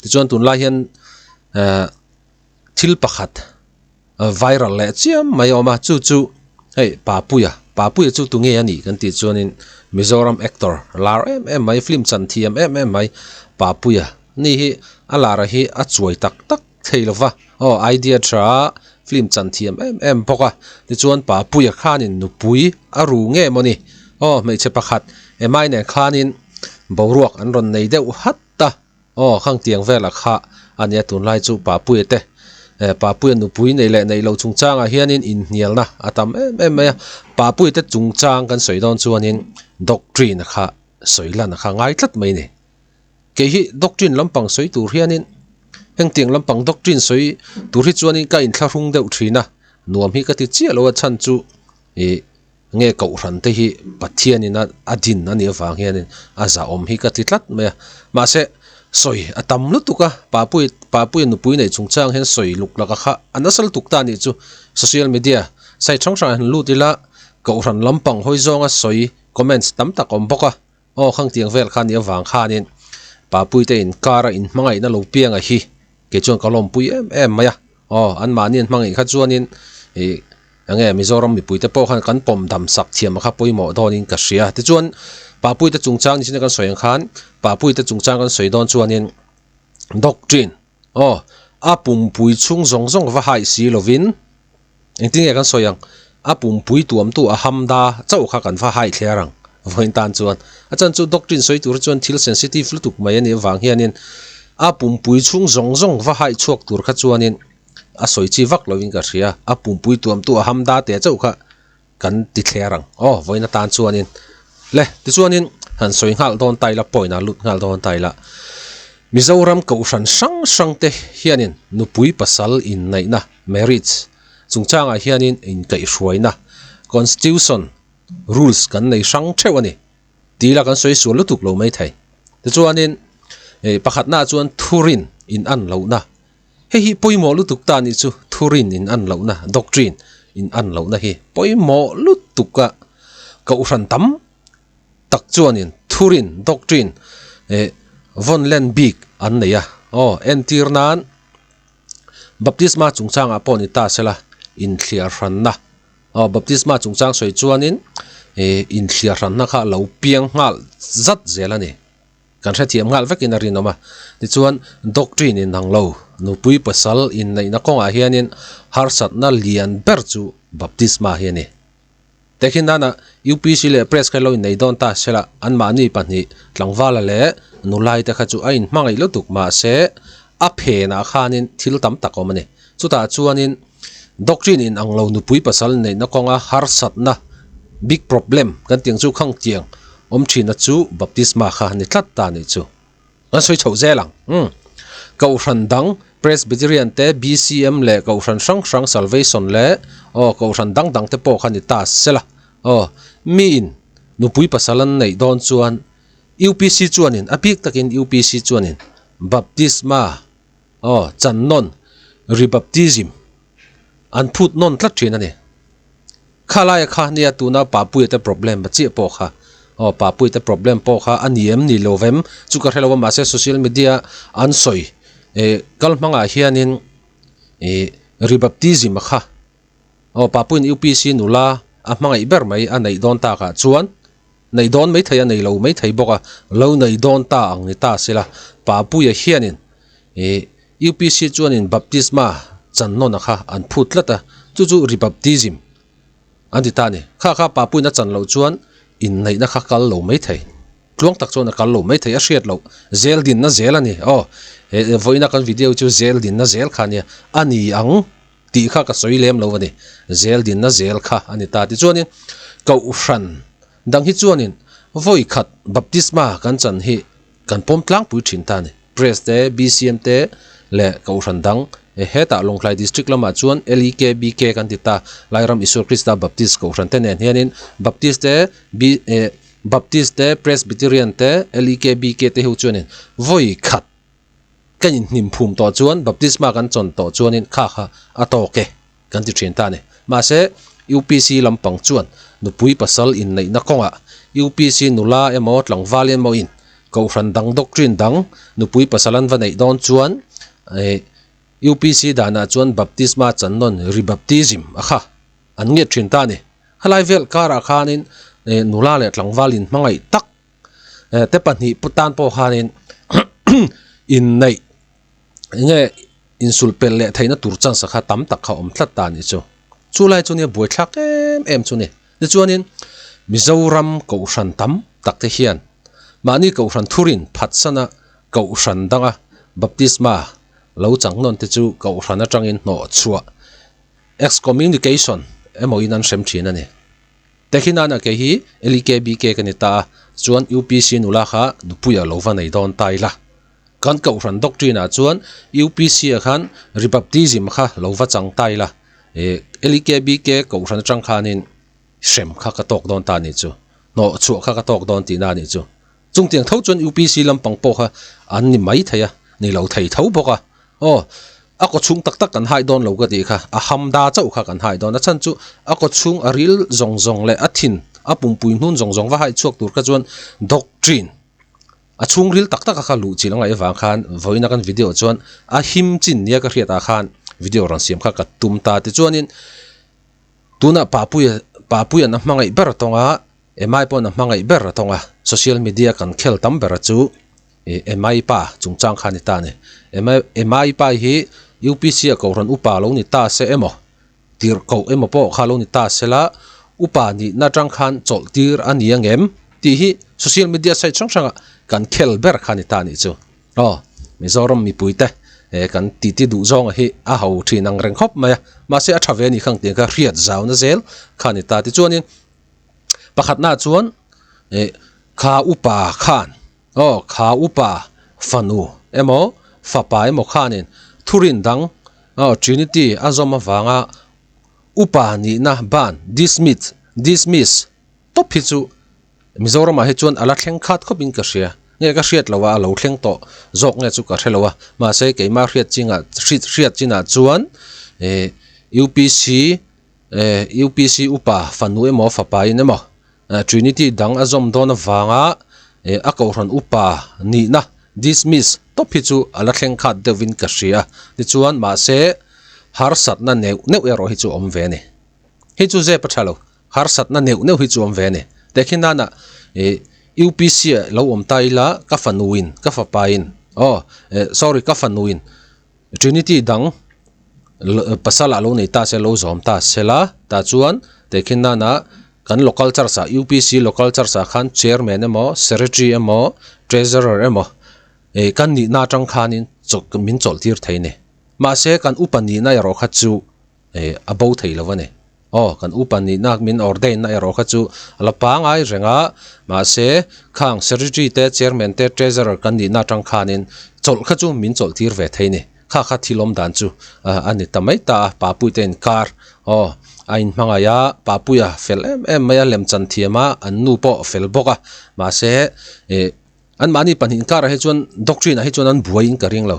Tichuan tunlai hian ehh thil pakhat viral leh chiam mai a awm a chu chu hei Papuia Papuia chu tunge a nih kan tih chuanin Mizoram actor lar em em mai film chan thiam em em mai Papuia ni hi a lar hi a chuai tak tak thei lo va aw idea tha film chan thiam em em bawk a tichuan Papuia khanin nupui a ru nge maw ni aw hmeichhe pakhat emai nen khanin boruak an rawn nei deuh hat ta. Aw, khang tiang velah kha a nia tunlai chu Papuia te eh Papuia nupui nei leh neih loh chungchangah hianin inhnialna a tam em em mai a, Papuia te chungchang kan sawi dawn chuanin doctrine kha sawi lan kha ngai tlat mai a ni. Kei hi doctrine lampang sawi tur hianin hengtiang lampang doctrine sawi tur hi chuanin ka inthlahrung deuh thin a, nuam hi ka ti chiah lo a chhan chu ih Nge kohhran te hi Pathianin a a din a nih avang hianin a zahawm hi ka ti tlat mai a. Mahse, sawi a tam lutuk a, Papui Papuia nupui neih chungchang hian sawi luk laka kha a nasa lutuk ta a nih chu. Social media site hrang hrangah han lut ila kohhran lampang hawi zawnga sawi comments tam tak a awm bawk a. Aw khang tiang vel kha a nih avang khanin Papui te inkara inhmangaihna lo pianga hi kei chuan ka lawmpui em em mai a. Aw, anmahni an hmangaih kha chuanin ih enge Mizoram mipuite pawh khan kan pawm dam sak thiam a kha pawimawh dawnin ka hria. Tichuan Papuite chungchang ni chin a kan sawi ang khan Papuite chungchang kan sawi dawn chuanin doctrine aw a pumpui chhung zawng zawng va haih si lovin engtin nge kan sawi ang a pumpui tuamtu a hamda chauh kha kan va haih thler ang vawiin tan chuan a chan chu doctrine sawi tur chuan thil sensitive lutuk mai a nih avang hianin a pumpui chhung zawng zawng va haih chhuak tur kha chuanin a sawi chi vak lovin ka hria a pumpui tuamtu a hamda teh chauh kha kan ti thler ang aw vawiin atan chuanin le tichuanin han sawi nghal dawn ta ila point ah lut nghal dawn ta ila Mizoram kohhran hrang hrang te hianin nupui pasal inneihna marriage chungchangah hianin inkaihhruaina constitution rules kan nei hrang theuh a ni tih ila kan sawi sual lutuk lo mai thei tichuanin eh pakhatnaah chuan thurin in an lohna hei hi pawimawh lutuk ta nih chu thurin in an lohna doctrine in an lohna hi pawimawh lutuk a kohhran tam tak chuanin thurin doctrine eh vawn len bik an nei a aw entir nan. Baptisma chungchangah pawh ni ta sela inthliar hranna aw baptisma chungchang sawi chuanin ih inthliar hranna kha lo piang nghal zat zel a ni. Kan hrethiam nghal vekin a rinawm a. Tichuan doctrine in ang lo nupui pasal inneihna kawngah hianin harsatna lian ber chu baptisma hi a ni. Tehkhin nana UPC leh Press kha lo innei dawn ta sela anmahni pahnih tlangvala leh nulai te kha chu a inhmangaih lutuk mahse a phenah khanin thil tam tak a awm a ni. Chutah chuanin doctrine in ang lo nupui pasal neihna kawnga harsatna big problem kan tih ang chu khang tiang awm thina chu baptisma kha a ni tlat ta a nih chu. Kan sawi chhoh zel ang. Umm. Kohhran dang, Presbyterian te, BCM leh kohhran hrang hrang Salvation leh aw kohhran dang dang te pawh kha ni ta sela. Aw, miin nupui pasal an neih dawn chuan UPC chuanin, a bik takin UPC chuanin baptisma aw chan nawn, rebaptism, an phut nawn tlat thin a ni. Kha laia kha nia tuna Papuia te problem a chiah pawh kha aw Papuia te problem pawh kha a ni em ni lo vem chu ka hre lo a mahse social media an sawi eh kal hmangah hianin ih rebaptism a kha aw Papuiin UPC nula a hmangaih ber mai a neih dawn takah chuan neih dawn maithei a nei lo maithei bawk a lo nei dawn ta ang ni ta sela Papuia hianin ih UPC chuanin baptisma chan nawn a kha an phut tlat a, chu chu rebaptism an ti ta a ni. Kha kha Papuiin a chan loh chuan inneihna kha kal lo mai thei, tluang tak chuan a kal lo mai thei, a hriat loh zel dinna zel a ni. Aw, he vawiina kan video chu zel dinna zel kha a nia, a ni ang tih kha ka sawi lem lo a ni, zel dinna zel kha a ni ta. Tichuanin Kohhran dang hi chuanin vawi khat baptisma kan chan hi kan pawm tlangpui thin ta a ni. Press te, BCM te leh Kohhran dang hetah Lawngtlai District lamah chuan LEKBK kan ti ta, Lairam Isua Krista Baptist Kohhran te nen hianin Baptist te, B eh Baptist te, Presbyterian te, LEKBK te ho chuanin vawi khat kan inhnim phum tawh chuan baptisma kan chawn tawh chuanin kha kha a tawk e kan ti thin ta a ni. Mahse UPC lampang chuan nupui pasal inneihna kawngah UPC nula emaw tlangval emaw in. Kohhran dang doctrine dang nupui pasal an va neih dawn chuan eh UPC danah chuan baptisma chan nawn rebaptism a kha an ngiat thin ta a ni. Helai vel karah khanin eh nula leh tlangval inhmangaih tak eh te pahnih tan pawh khanin inneih enge insulh pelh leh theihna tur chance kha tam tak kha awm tlat ta a nih chu. Chu lai chu nia buaithlak em em chu ni. Tichuanin Mizoram Kohhran tam tak te hian mahni Kohhran thurin phatsana Kohhran danga baptisma lo chang nawn te chu Kohhran atangin hnawh chhuah, excommunication, emawin an hrem thin a ni. Tekhinana kei hi LEKBK ka ni ta a, chuan UPC nula kha nupuia lo va nei dawn ta ila. Kan Kohhran doctrine ah chuan UPC ah khan rebaptism kha lo va chang ta ila, eh LEKBK Kohhran atang khanin hrem kha ka tawk dawn ta a nih chu, hnawh chhuah kha ka tawk dawn tihna a nih chu. Chungtiang tho chuan UPC lampang pawh kha an ni mai thei a, ni lo thei tho bawk a. Aw, a kaw chhung tak tak kan hai dawn lo ka tih kha, a hamda chauh kha kan hai dawn. A chhan chu a kaw chhung a ril zawng zawng leh a thin, a pumpui hnun zawng zawng va hai chhuak tur kha chuan doctrine a chhung ril tak tak a kha luh chilh a ngaih avang khan vawiin a kan video chuan a him chin nia ka hriat ah khan video rawn siam kha ka tum ta. Tichuanin tunah Papuia Papuia'n a hmangaih ber tawng a. Emai paw'n a hmangaih ber a tawng a, social media kan khel tam ber a chu Emai pa chungchang kha a ni ta a ni. Emai pa hi UPC a kohhran upa lo ni ta se emaw, tirhkoh emaw pawh kha lo ni ta se la, upa nihna atang khan chawlh tir a ni ang em tih hi social media site hrang hrangah kan khel ber kha a ni ta a nih chu. Aw, Mizoram mipuite kan titi duh zawnga hi a ho thin ang reng khawp mai a, mahse a tha ve a nih kha ang tih kha hriat zauna zel kha a ni ta. Tichuanin. Pakhatna chuan eh kha upa khan aw kha upa fanu emaw fapa emaw khanin thurin dang aw Trinity a zawm avanga upa nihna ban dismiss dismiss tawp hi chu Mizoramah hi chuan a la thleng khat khawpin ka hria. Nge ka hriat loh a a lo thleng tawh zawk nge chu ka hre lo a mahse keimah hriat chingah hriat chinah chuan eh UPC Eh, UPC upa fanu emaw fapa in emaw Trinity dang a zawm dawn avanga eh a kohhran upa nihna dismiss tawp hi chu a la thleng khat deuhvin ka hria. Tichuan mahse harsatna neuh neuh erawh hi chu a awm ve a ni. Hei chu zep a tha lo, harsatna neuh neuh hi chu a awm ve a ni. Tehkhin nana eh UPC ah lo awm ta ila ka fanu in ka fapa in aw eh sorry ka fanu in Trinity dang pasal ah lo nei ta se lo zawm ta se la tah chuan tehkhin nana kan local church ah UPC local church ah khan chairman emaw secretary emaw treasurer emaw ih kan nihna atang khanin chawlh min chawlh tir thei a ni mahse kan upa nihna erawh kha chu ih a bo thei lo a ni. Aw, kan upa nihna min ordain na erawh kha chu a la pangai reng a, mahse khang secretary te, chairman te, treasurer kan nihna atang khanin chawlh kha chu min chawlh tir ve thei a ni. Kha kha thil awm dan chu a ni ta mai ta a, Papuite inkar aw a inhmangaih a, Papuia fel em em mai a, lemchan thiam a, an nu pawh fel bawk a, mahse ih anmahni pahnih inkarah hi chuan doctrine ah hi chuan an buaiin ka ring lo.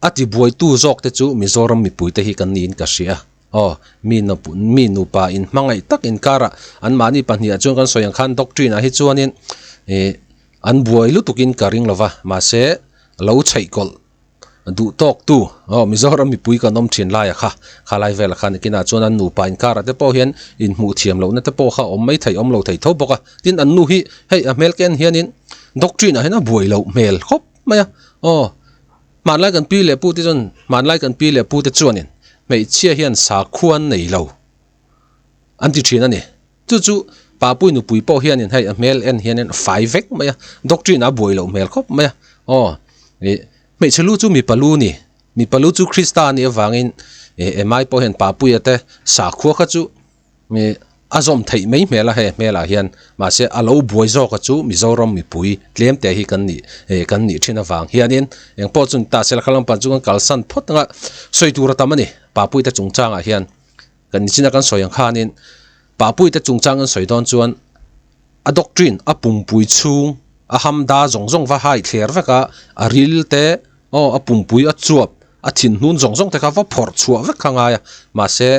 A tibuaitu zawk te chu Mizoram mipuite hi kan niin ka hria. Aw, mi mi nupa inhmangaih tak inkarah anmahni pahniha chuan kan sawi ang khan doctrine ah hi chuanin ih an buai lutukin ka ring lova, mahse lo chheihkawlh duh tawktu aw Mizoram mipui kan awm thin laia kha, khalai velah khan nikinah chuan an nupa inkarah te pawh hian inhmuh thiam lohna te pawh kha awm mai theih awm lo thei tho bawk a. Tin, an nu hi hei a hmel ken hianin doctrine ah hian a buai loh hmel khawp mai a, aw. Hmanlai kan pi leh pute chuan hmanlai kan pi leh pute chuanin hmeichhia hian sakhua an nei lo an ti thin a ni. Chu chu Papui nupui pawh hianin hei a hmel en hianin a fai vek mai a, doctrine a buai loh hmel khawp mai a. Aw ih hmeichhe lu chu mipa lu ni, mipa lu chu Krista a nih avangin ih Emai pawh hian Papuia te sakhua kha chu Ih a zawm theih mai hmel a hei hmelah hian mahse a lo buai zawk a chu Mizoram mipui tlem te hi kan nih eh kan nih thin avang hianin eng pawh chu ni ta se la khalam pan chu kan kalsan phawt anga sawi tur a tam a ni Papuite chungchangah hian kan nichina kan sawi ang khanin Papuite chungchang kan sawi dawn chuan a doctrine a pumpui chhung a hamda zawng zawng va hai thler vek a a ril te aw a pumpui a chuap a thin hnun zawng zawng te kha va phawrh chhuah vek kha ngai a mahse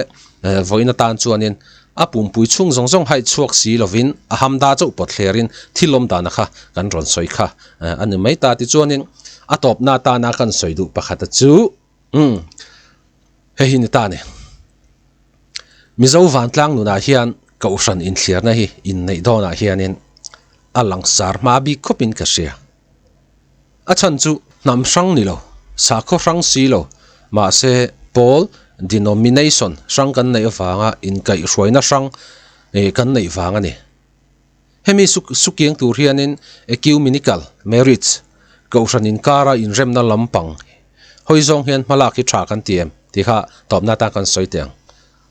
eh vawiin atan chuanin. A pumpui chhung zawng zawng haih chhuak si lovin a hamda chauh pawt thlerin thil awm dana kha kan rawn sawi kha a ni mai ta. Tichuanin a tawpna atana kan sawi duh pakhata chu umm hei hi ni ta a ni. Mizo vantlang nunah hian Kohhran inthliarna hi inneih dawnah hianin a langsar hma bik khawpin ka hria. A chhan chu hnam hrang ni lo, sakhaw hrang si lo, mahse pawl, denomination, hrang kan neih avanga inkaihhruaina hrang kan neih vang a ni. Hemi sukiang tur hianin ecumenical marriage, kohhran inkara inremna lampang hawi zawng hian hmalak hi tha kan ti em tih kha tawpna atan kan sawi teh ang.